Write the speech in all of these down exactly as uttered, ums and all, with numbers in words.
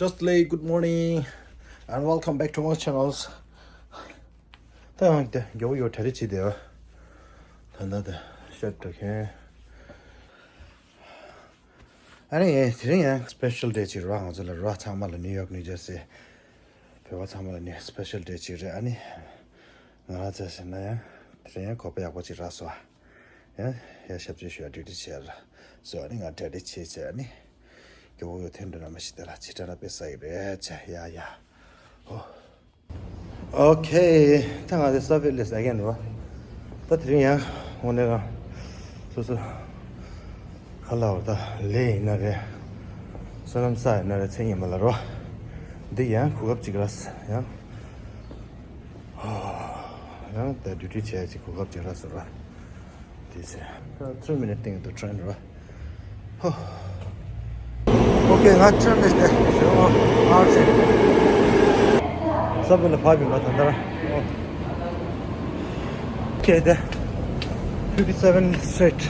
Just late, good morning and welcome back to my channels. ད་ཡང་དེ་མགྱོགས་པོ་ཡོད་གྲ་སྒྲིག་བྱེད་དེ། ད་ད་དེ་ཤར་འགྲོ་མཁན། ཨ་ནི་དེ་རིང་ཡང་special day ཅིག་རེད་བ། ང་ཚོ་ལ་རེད་བ། ཚང་མ་ལ། ནིའུ་ཡོག་ནིའུ་ཇར་སི་བོད་པ་ཚང་མ་ལ་ནི་special day ཅིག་རེད། ཨ་ནི་ང་རང་ཚོ་ཟེར་ན་ཡང་དེ་རིང་ཡང་གོ་སྐབས་ཡག་པོ་ཅིག་རག་སོང་། ཡང་ཡང་ཞབས་ཕྱི་ཞུ་བ་duty བྱས་ར་སོང་། ཨ་ནི་ང་གྲ་སྒྲིག་བྱས་བྱས། ཨ་ནི་མགྱོགས་པོ་ཡོད་ཐོན་འགྲོ་ན་མ་ཤི་དེ་ལ་ཅི་འདྲ་ན་དཔེ་ས་ཡི་རེད་བྱས། ཡ་ཡ། ཧོ། Okay, ད་ང་དེ་Subway སླེབས་again རེད་བ། ད་དེ་རིང་ཡང་དངོས་གནས་རང་སོ་སོ་ག་ལབ་དགོས། ད་ལས་ཡིན་ན་རེད། བསོད་ནམས་བསགས་ཡིན་ན་རེད། མཚན་ཉིད་མ་ལ་རོ། འདི་ཡང་གོ་སྐབས་ཅིག་རེད་ཡང་། ཡང་ད་duty བྱས་ཅིག་གོ་སྐབས་ཅིག་རག་སོང་ར། དེ་ཚེ་ད་three minute སྟེང་དུ་train རེད་བ། ཧོ། Okay, ང་train སླེབས་ཏེ་ཞོགས་ཨར་ཅིག་Subway ལ་བབས་ཡིན་པ་ད་ལྟ་ར། ཨོ། Okay, དེ་fifty seven Street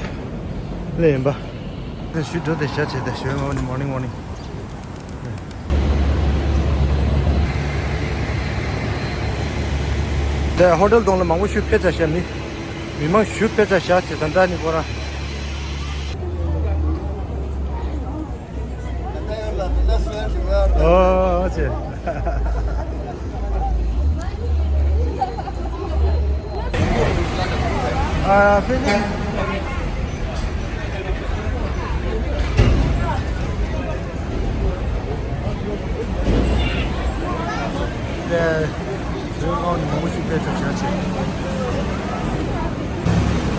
ལ་ཡིན་པ། དེ་ཞུ་འགྲོ་དེ་བྱས་བྱས་ཏེ་ཞོགས་morning, morning, morning. དེ་ཧོ་ཊེལ་གདོང་ལ་མང་པོ་ཞིག་ཕེབས་ཚར་ཤག་མི། མི་མང་ཞིག་ཕེབས་ཚར་ཤག་ཅེས་ད་ལྟ་ནི་ཁོ་རང་། ཨོ་ཅེ། ཨ་ཕེབས།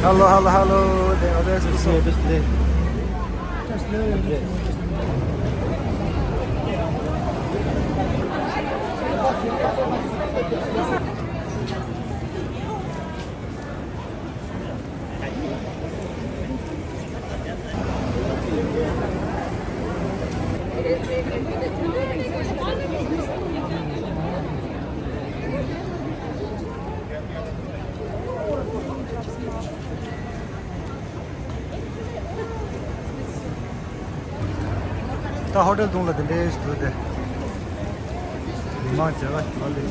Hello, hello, hello. They are there. Just play, just play. Just play. ད་ཧོ་ཊེལ་གདོང་ལ་དེ་འདྲའི་ཞིག་འདུག་སྟེ། མི་མང་བྱེ་བ་ཞིག་ལ་བྱ་བ་དེ།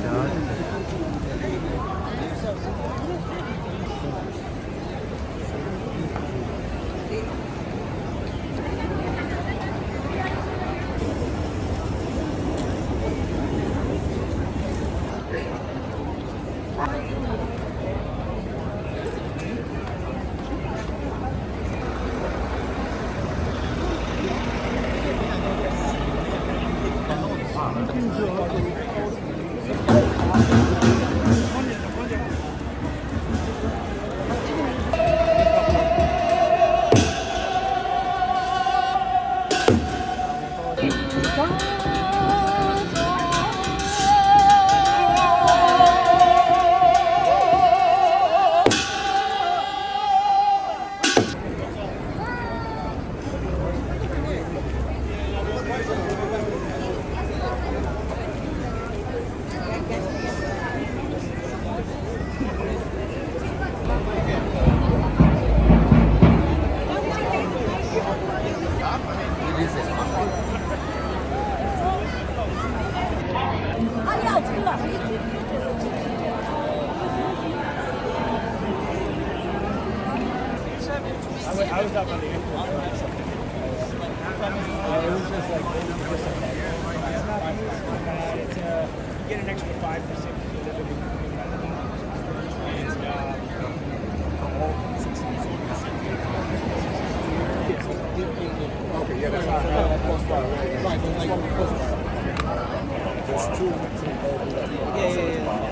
I was, I was up on the airport. It was just like, it's, uh, get an extra five percent. Okay, yeah, that's right. Right, that's right. There's two. Yeah, yeah, yeah.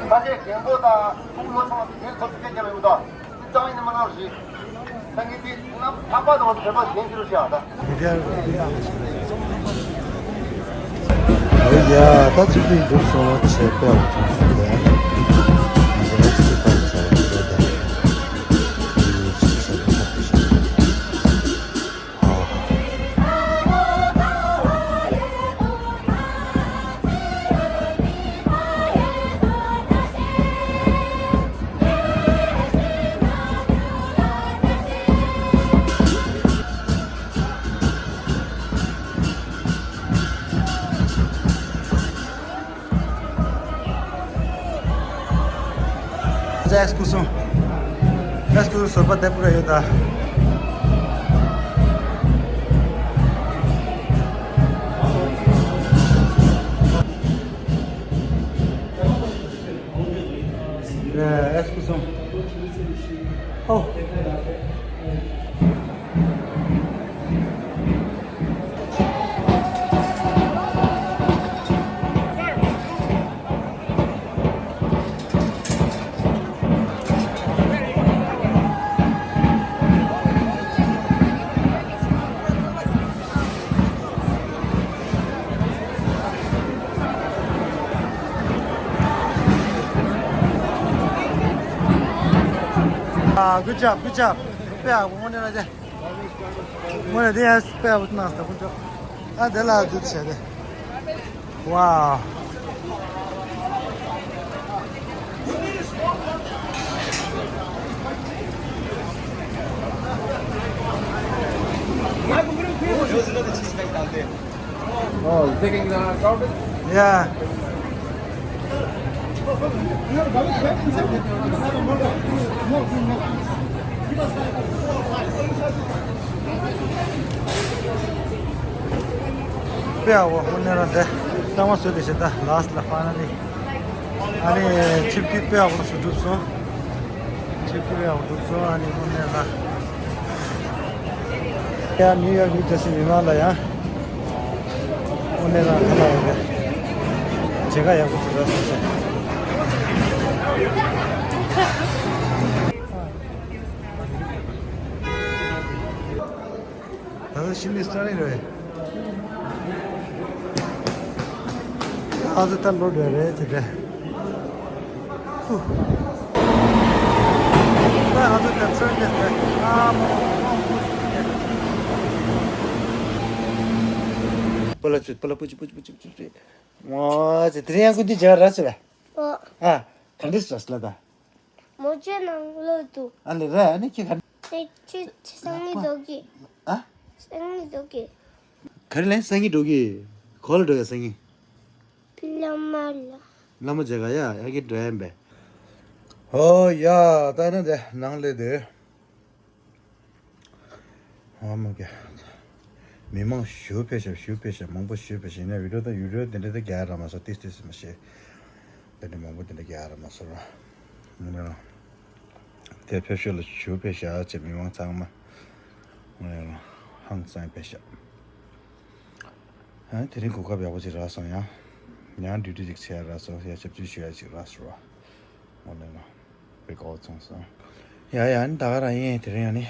ད་ཆེ་རྒན་པོ་དང་ཕྲུ་གུ་ཚང་མ་དེ་ཚོ་སྐད་རྒྱབ་ཡོང་དང་། དེ་གཙང་ཡིན་མ་ནོར་ཞིག་ད་ངས་དེ་ནམ་ཐག་པ་དང་བོད་པ་གཞན་ཞིག་རུ་བྱ་བ་ད། ཨོ་ཡ། ད་ཚིག་དུས་འགྲུབ་སོང་བ་བྱས་པའི་འོག་ཚོང་སོང་ལས། ང་ཚོ་ལ་ཚིག་པར་བྱ་བ་བྱས་ཏེ། ཡུལ་ཕྱིར་ས་ཁུལ་ཁག་ཏུ་ཕྱིན། ཨེས་སྐུ་སྲུང་། ཨེས་སྐུ་སྲུང་ཟུར་པ་དེབ་ཀ་ཡོད་ད། ཨེས་སྐུ་སྲུང་། ཨོ། Ah, good job, good job. དཔེ་ཡག་པོ་དངོས་གནས་ར་ཅེ། དངོས་གནས་དེ་ཡང་དཔེ་ཡག་པོ་གནང་སོང་། དགུ་བཅུ། ཨ་དེ་ལ་འདུག་བྱས་ཏེ། Wow. Oh, taking the garbage? Yeah. དཔེ་ཡག་པོ་དངོས་གནས་རང་དེ་གཙང་མ་བཟོས་ཏེ་བྱས་ད་last ལ་finally ཨ་ནི་ཆིབས་བསྒྱུར་དཔེ་ཡག་པོ་བཟོ་གྲུབ་སོང་། ཆིབས་བསྒྱུར་དཔེ་ཡག་པོ་གྲུབ་སོང་། ཨ་ནི་དངོས་གནས་རང་ཡ་ནིའུ་ཡོག་ནིའུ་ཇར་སི་མི་མང་ལ་ཡང་དངོས་གནས་རང་ཁ་ལག་ཡོད་པའི་མཇལ་ཁ་ཡག་པོ་ཅིག་རག་སོང་ཟེར། ད་ལྟ་ཕྱི་ནས་སྟ་རེ་རེད། ཨ་ཙི་ད་འགྲོ་འདོད་རེད་ཅེས་པས། ཧུ། ད་ཨ་ཙི་ད་ཚར་ནས་རེད། ཨ་མ་མ་མ་མ། པ་ལ་ཅུ་པ་ལ་པུ་ཅི་པུ་ཅི་པུ་ཅི་པུ་ཅི། ཨ་ཙི་དེ་རིང་ཡང་ཀུན་དེ་མཇལ་ར་ཟེར་བས། ཨོ། ཨ། ག་འདྲས་ཟེར་ལ་ད། མོ་ཅོ་ནང་ལོགས་འདུག་ཨ་ལེ་རེད། ཨ་ནི་ཁྱེད་ག་ཨེ་ཁྱེད་སང་ཉིན་འགྲོ་གི། ཨ། སང་ཉིན་འགྲོ་གི། ག་རེ་ལེན། སང་ཉིན་འགྲོ་གི། ག་ལ་འགྲོ་ཡ་སང་ཉིན། བླ་མ་ལ། བླ་མ་མཇལ་ག་ཡ། ཡ་གི་འགྲོ་ཡ་ཡིན་པས། ཧོ་ཡ། ད་ནི་དེ་ནང་ལས་དེ། ཨ་མ་གི། མི་མང་ཞུ་ཕེ་ཤ་ཞུ་ཕེ་ཤ་མང་པོ་ཞུ་ཕེ་ཤ་ཡིན་ན་བི་ཌིའོ་དང་ཡུ་ཊུབ་དེ་འདྲ་དེ་རྒྱ་ར་མ་སོ་ཏིས་ཏིས་མ་ཤེས། དེ་འདྲ་མང་པོ་དེ་འདྲ་རྒྱ་ར་མ་སོ་ར། ངོ་ནས་རང་། དེ་ཕེབས་ཤོག་ལ་ཞུ་ཕེ་ཤ་ཅེ་མི་མང་ཚང་མ། ངོ་ནས་རང་། ཧང་སང་ཕེ་ཤ། ཨ་དེ་རིང་གོ་སྐབས་ཡག་པོ་ཅིག་རག་སོང་ཡ། ཡང་ཌིའུ་ཊི་ཅིག་བྱས་རག་སོང་ཡ། ཞབས་ཕྱི་ཞུ་ཡ་ཅིག་རག་སོང་ར། ངོ་ནས་རང་། བེ་ཀོ་ཚོང་སོང་། ཡ་ཡ་ནི་ད་ག་རང་ཡིན། དེ་རིང་ཡ་ནི།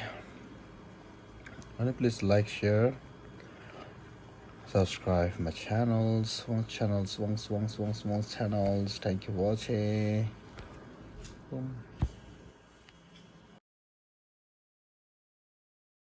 ཨ་ནི་please like, share, subscribe my channels, Wang's channels, Wang's, Wang's, Wang's, Wang's channels. Thank you for watching.